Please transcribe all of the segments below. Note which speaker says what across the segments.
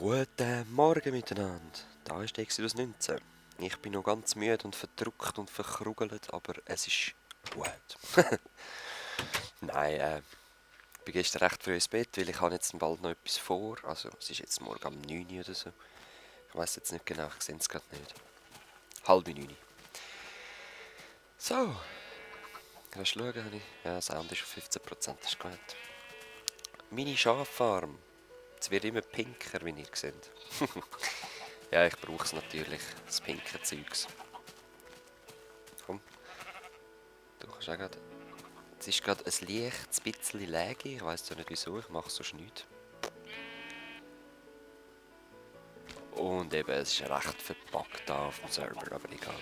Speaker 1: Guten Morgen miteinander. Da ist Exodus 19. Ich bin noch ganz müde und verdruckt und verkrugelt, aber es ist gut. Nein, ich bin gestern recht früh ins Bett, weil ich habe jetzt bald noch etwas vor. Also es ist jetzt morgen um 9 Uhr oder so. Ich weiß jetzt nicht genau, ich sehe es gerade nicht. Halb 9. So, kannst du schauen, Honey? Ja, Sound ist auf 15%, das ist gut. Meine Schaffarm. Es wird immer pinker, wie ihr seht. Ja, ich brauche es natürlich, das pinke Zeugs. Komm, du kannst auch gerade... Es ist gerade ein leichtes bisschen läge, ich weiss zwar nicht wieso, ich mache sonst nichts. Und eben, es ist recht verpackt da auf dem Server, aber egal.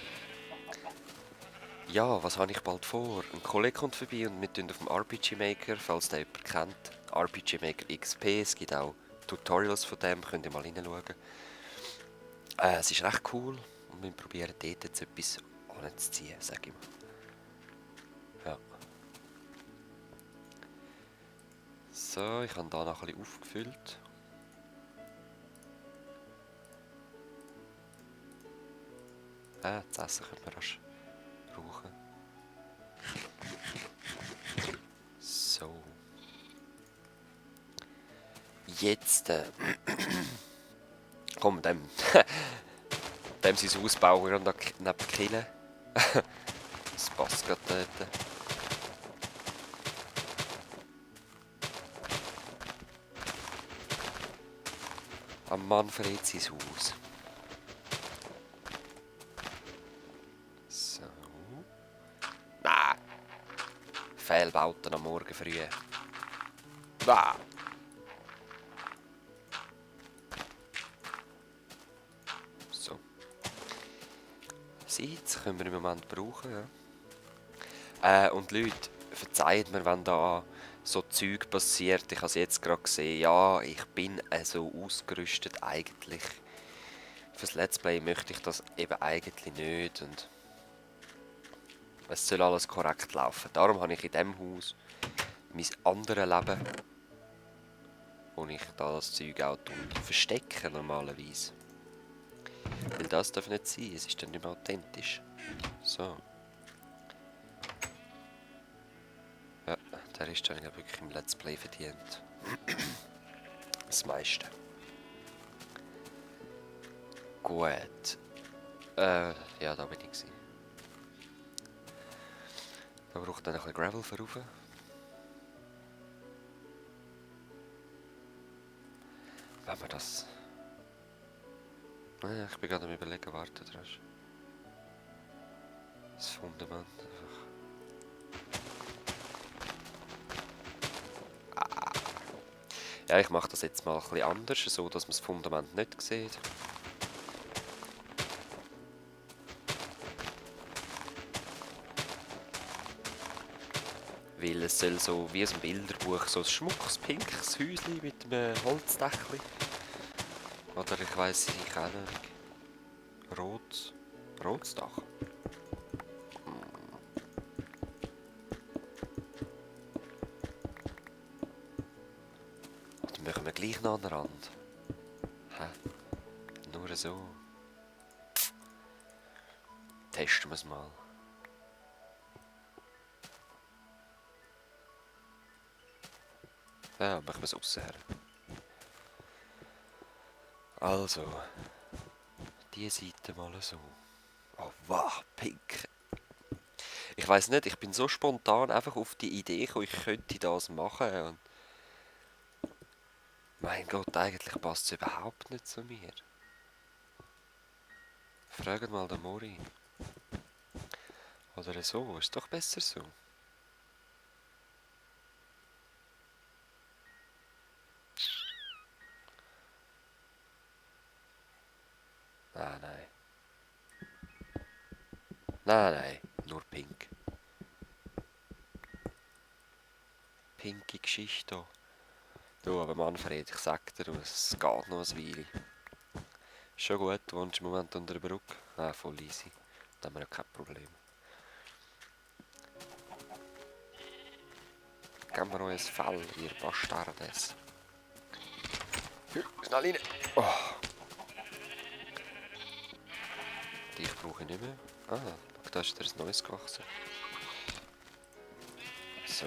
Speaker 1: Ja, was habe ich bald vor? Ein Kollege kommt vorbei und wir tun auf dem RPG Maker, falls der jemand kennt, RPG Maker XP, es gibt auch Tutorials von dem, könnt ihr mal reinschauen. Es ist recht cool und wir probieren dort jetzt etwas anzuziehen, sag ich mal. Ja. So, ich habe hier noch ein bisschen aufgefüllt. Das Essen können wir rasch brauchen. So. Jetzt, komm, dem sein Haus bauen und neben killen. Das passt gerade dort. Am Mann verrät sein Haus. So. Nein! Fehlbauten am Morgen früh. Nein! So. Seeds können wir im Moment brauchen, ja. Und Leute, verzeiht mir, wenn da so Zeug passiert. Ich habe es jetzt gerade gesehen. Ja, ich bin so ausgerüstet eigentlich. Fürs Let's Play möchte ich das eben eigentlich nicht. Und es soll alles korrekt laufen. Darum habe ich in diesem Haus mein anderes Leben, wo ich da das Zeug auch verstecke normalerweise. Weil das darf nicht sein, es ist dann nicht mehr authentisch. So. Ja, der ist dann wirklich im Let's Play verdient. Das meiste. Gut. Ja, da bin ich gewesen. Da braucht dann ein bisschen Gravel für rauf. Wenn wir das... Ich bin gerade am Überlegen, warte, rasch. Das Fundament einfach. Ja, ich mache das jetzt mal ein bisschen anders, so dass man das Fundament nicht sieht. Weil es soll so wie aus dem Bilderbuch so ein schmuckes, pinkes Häuschen mit einem Holzdächli. Oder ich weiss nicht, auch nicht. Rotes Dach. Oder machen wir gleich noch an den Rand? Hä? Nur so. Testen wir es mal. Ja, machen wir es aussen her. Also, die Seite mal so. Oh, wow, pink. Ich weiss nicht, ich bin so spontan einfach auf die Idee gekommen, ich könnte das machen. Und mein Gott, eigentlich passt es überhaupt nicht zu mir. Fragt mal den Mori. Oder so, ist doch besser so. Nein. Nein, nur pink. Pinke Geschichte. Du, aber Manfred, ich sag dir, es geht noch ein Weile. Schon gut, du wohnst im Moment unter der Brücke. Voll easy. Da haben wir ja kein Problem. Geben wir euch ein Fell, ihr Bastardes. Schnell rein. Oh. Dich brauche ich nicht mehr. Ah, da ist wieder ein neues gewachsen. So.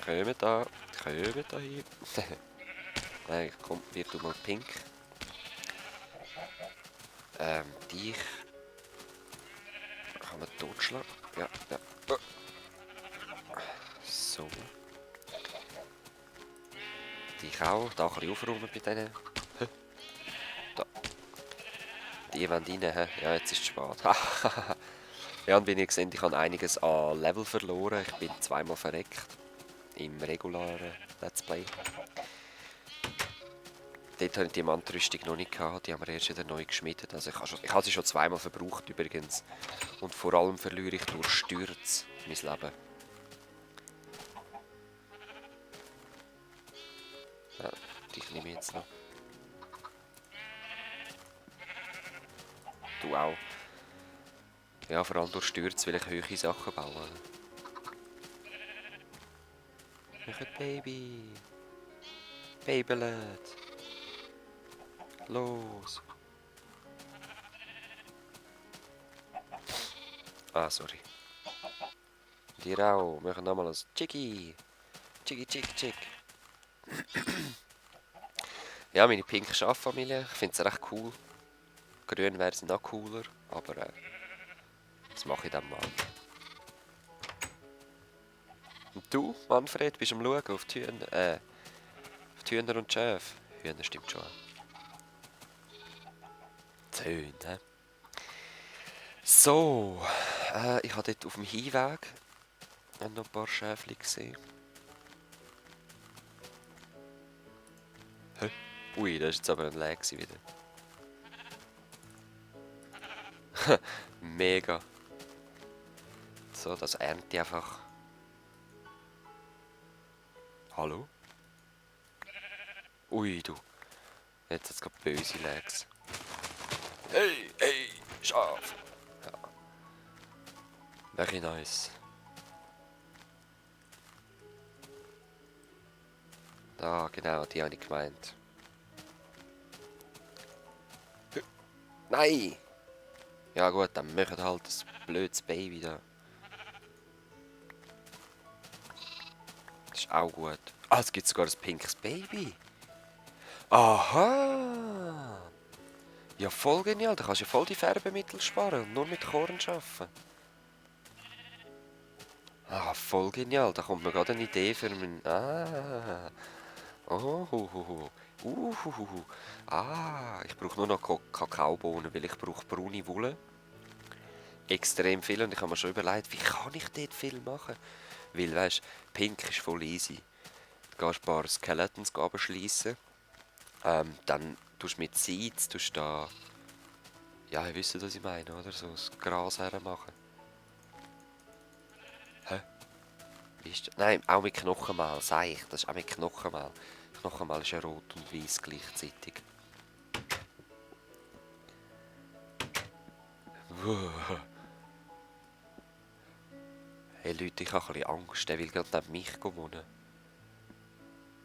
Speaker 1: Kommen da hin. Nein, komm, wir tun mal pink. Dich kann man totschlagen. Ja, ja. Oh. So. Dich auch. Da kann ich aufräumen bei denen. Da. Die wollen rein. Ja, jetzt ist es spät. Ja, und wie ihr seht, ich habe einiges an Level verloren. Ich bin zweimal verreckt. Im regulären Let's Play. Dort hatte ich die Diamantrüstung noch nicht gehabt. Die haben wir erst wieder neu geschmiedet. Also ich habe sie schon zweimal verbraucht übrigens. Und vor allem verliere ich durch Stürze mein Leben. Ja, dich nehme ich jetzt noch. Du auch. Ja, vor allem durch Stürze will ich hohe Sachen bauen. Ich ein Baby. Babylet. Los. Ah, sorry. Dir auch. Wir machen nochmal ein Chicky. Chicky, chick, chick. Ja, meine pinke Schaffamilie. Ich finde es recht cool. Grün wäre sie noch cooler. Aber das mache ich dann mal. Und du, Manfred, bist am Schauen auf die Hühner, auf die Hühner und Schäfe? Hühner stimmt schon. Die Hühner. So, ich habe dort auf dem Hinweg noch ein paar Schäfchen gesehen. Hä? Ui, das ist jetzt aber ein Lag wieder. Mega. So, das ernte ich einfach. Hallo? Ui, du. Jetzt hat es gerade böse Lags. Hey, hey, Schaf. Ja. Very nice. Da, genau, die habe ich gemeint. Nein! Ja gut, dann machen halt das blödes Baby da. Das ist auch gut. Ah, es gibt sogar ein pinkes Baby. Aha! Ja, voll genial. Da kannst du ja voll die Färbemittel sparen und nur mit Korn arbeiten. Ah, voll genial. Da kommt mir gerade eine Idee für mein... Ah. Oh, Ah, ich brauche nur noch Kakaobohnen, weil ich brauche braune Wolle. Extrem viel und ich habe mir schon überlegt, wie kann ich dort viel machen? Weil, weißt du, pink ist voll easy. Du gehst ein paar Skeletons abschliessen. Dann tust du mit Seeds, tust da... Ja, ihr wisst, was ich meine, oder? So das Gras hermachen. Hä? Wie ist das? Nein, auch mit Knochenmehl, sag ich. Das ist auch mit Knochenmehl. Knochenmehl ist ja rot und weiß gleichzeitig. Hey Leute, ich habe ein bisschen Angst. Der will gerade neben mich wohnen.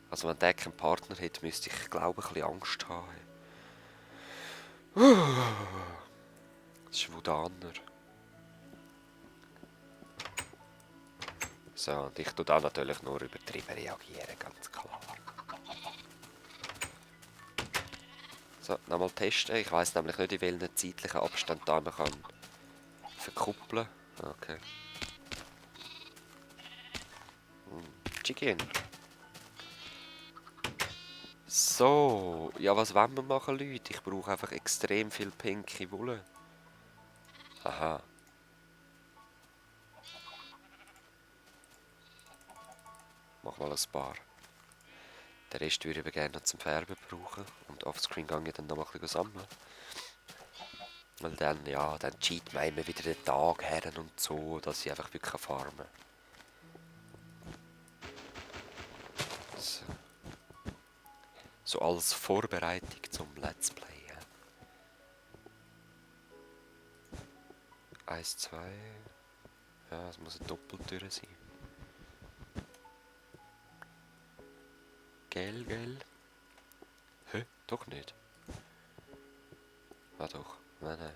Speaker 1: Also wenn der keinen Partner hätte, müsste ich glaube ein bisschen Angst haben. Das ist Wudaner. So, und ich tue da natürlich nur übertrieben reagieren, ganz klar. So, nochmal testen. Ich weiss nämlich nicht, in welchen zeitlichen Abstand da man kann verkuppeln. Okay. Chicken. So, ja, was wollen wir machen, Leute? Ich brauche einfach extrem viel pinke Wolle. Aha. Mach mal ein paar. Den Rest würde ich gerne noch zum Färben brauchen. Und offscreen gehe ich dann noch mal ein bisschen sammeln. Weil dann, ja, dann cheat man immer wieder den Tag her und so, dass ich einfach wirklich farmen kann. So. So als Vorbereitung zum Let's Play. 1, 2. Ja, es muss eine Doppeltür sein. Gell, gell. Doch nicht. Ah doch. Nein, nein.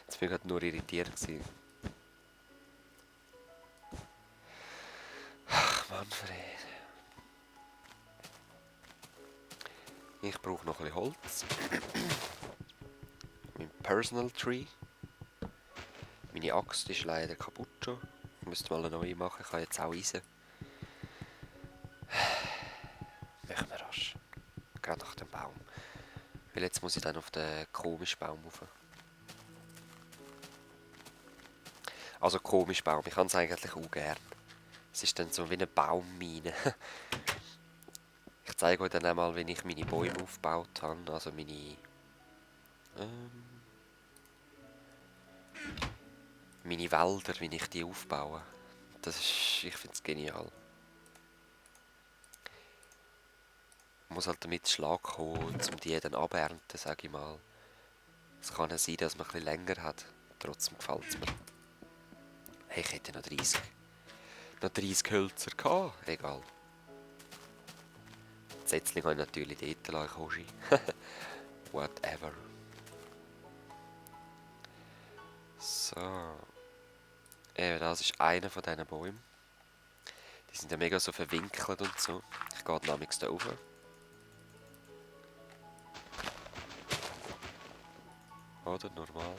Speaker 1: Jetzt bin ich gerade nur irritiert gewesen. Ach, Manfred. Ich brauche noch ein bisschen Holz. Mein Personal Tree. Meine Axt ist leider kaputt schon. Ich müsste mal eine neue machen. Ich habe jetzt auch Eisen. Machen wir rasch. Gerade nach dem Baum. Weil jetzt muss ich dann auf den komischen Baum rauf. Also komisch Baum. Ich kann es eigentlich auch gern. Es ist dann so wie eine Baummine. Ich zeige euch dann einmal, wie ich meine Bäume aufgebaut habe. Also meine Wälder, wie ich die aufbaue. Das ist, ich finde es genial. Man muss halt damit Schlag kommen, um die dann abernten, sage ich mal. Es kann ja sein, dass man ein bisschen länger hat. Trotzdem gefällt es mir. Hey, ich hätte noch 30 Hölzer gehabt. Egal. Die Setzlinge habe ich natürlich dort lassen, Hoshi. Whatever. So. Das ist einer von diesen Bäumen. Die sind ja mega so verwinkelt und so. Ich gehe namens da rauf. Oder? Normal.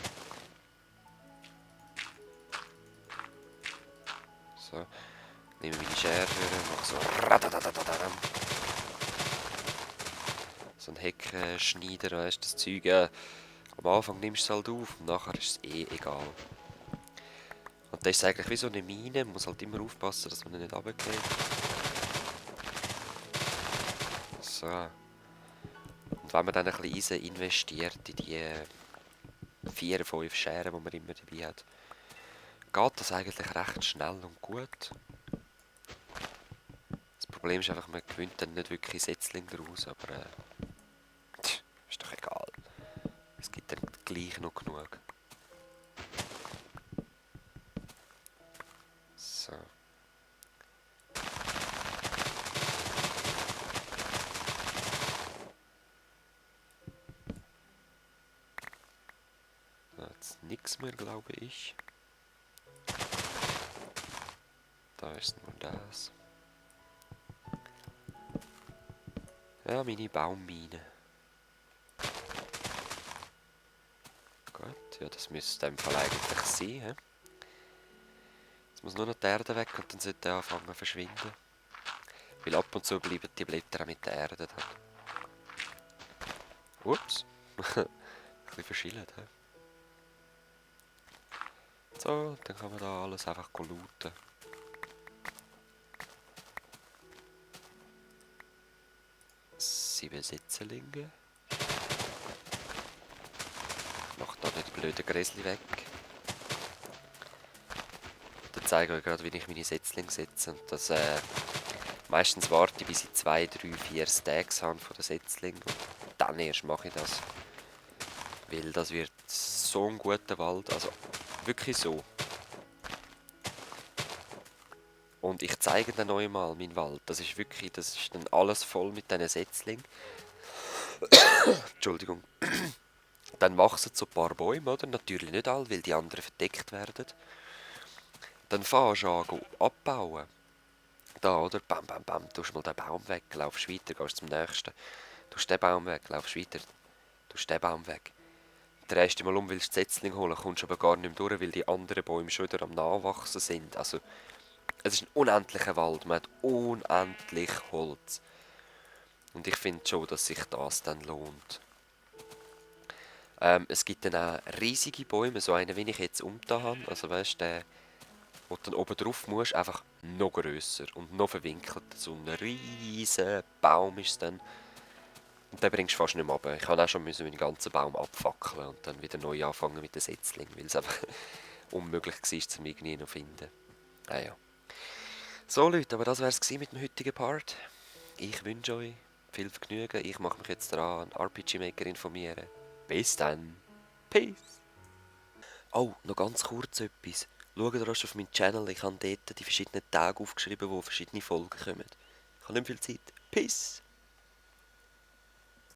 Speaker 1: So. Nehme meine Schere, mache so. So ein Heckenschneider, weißt du, das Zeug. Am Anfang nimmst du es halt auf und nachher ist es eh egal. Und das ist eigentlich wie so eine Mine. Man muss halt immer aufpassen, dass man nicht runtergeht. So. Und wenn man dann ein bisschen Eisen investiert in die 4, 5 Scheren, die man immer dabei hat, geht das eigentlich recht schnell und gut. Das Problem ist einfach, man gewinnt dann nicht wirklich Setzling daraus, aber ist doch egal. Es gibt dann gleich noch genug. So. Jetzt nichts mehr, glaube ich. Da ist nur das. Ja, meine Baummine. Gut, ja, das müsste in dem Fall eigentlich sein. He? Jetzt muss nur noch die Erde weg und dann sollte er anfangen zu verschwinden. Weil ab und zu bleiben die Blätter auch mit der Erde dran. Ups. Ein bisschen verschillt. He? So, dann kann man da alles einfach looten. Sieben Setzlinge. Mach da nicht die blöden Gräsli weg. Dann zeige ich euch gerade, wie ich meine Setzlinge setze. Und das, meistens warte ich, bis ich 2, 3, 4 Stacks habe von den Setzlingen. Und dann erst mache ich das. Weil das wird so ein guter Wald. Also wirklich so. Und ich zeige dann euch mal meinen Wald. Das ist wirklich, das ist dann alles voll mit diesen Setzlingen. Entschuldigung. Dann wachsen so ein paar Bäume, oder? Natürlich nicht alle, weil die anderen verdeckt werden. Dann fährst du an, abbauen. Da, oder? Bam, bam, bam. Tust mal den Baum weg, laufst weiter, gehst zum nächsten. Tust den Baum weg, laufst weiter, tust den Baum weg. Drehst dich mal um, willst du Setzling holen, kommst aber gar nicht mehr durch, weil die anderen Bäume schon wieder am Nachwachsen sind. Also, es ist ein unendlicher Wald, man hat unendlich Holz. Und ich finde schon, dass sich das dann lohnt. Es gibt dann auch riesige Bäume, so einen, wie ich jetzt umgetan habe. Also weißt du, der, wo du dann oben drauf musst, einfach noch grösser und noch verwinkelt. So ein riesiger Baum ist es dann. Und den bringst du fast nicht mehr runter. Ich kann auch schon meinen ganzen Baum abfackeln und dann wieder neu anfangen mit den Setzlingen, weil es einfach unmöglich war, zum irgendwie noch finden. Ah ja. So Leute, aber das wäre es mit dem heutigen Part. Ich wünsche euch viel Vergnügen. Ich mache mich jetzt daran, an RPG Maker informieren. Bis dann. Peace. Oh, noch ganz kurz etwas. Schaut rasch auf meinen Channel. Ich habe dort die verschiedenen Tage aufgeschrieben, wo verschiedene Folgen kommen. Ich habe nicht viel Zeit. Peace.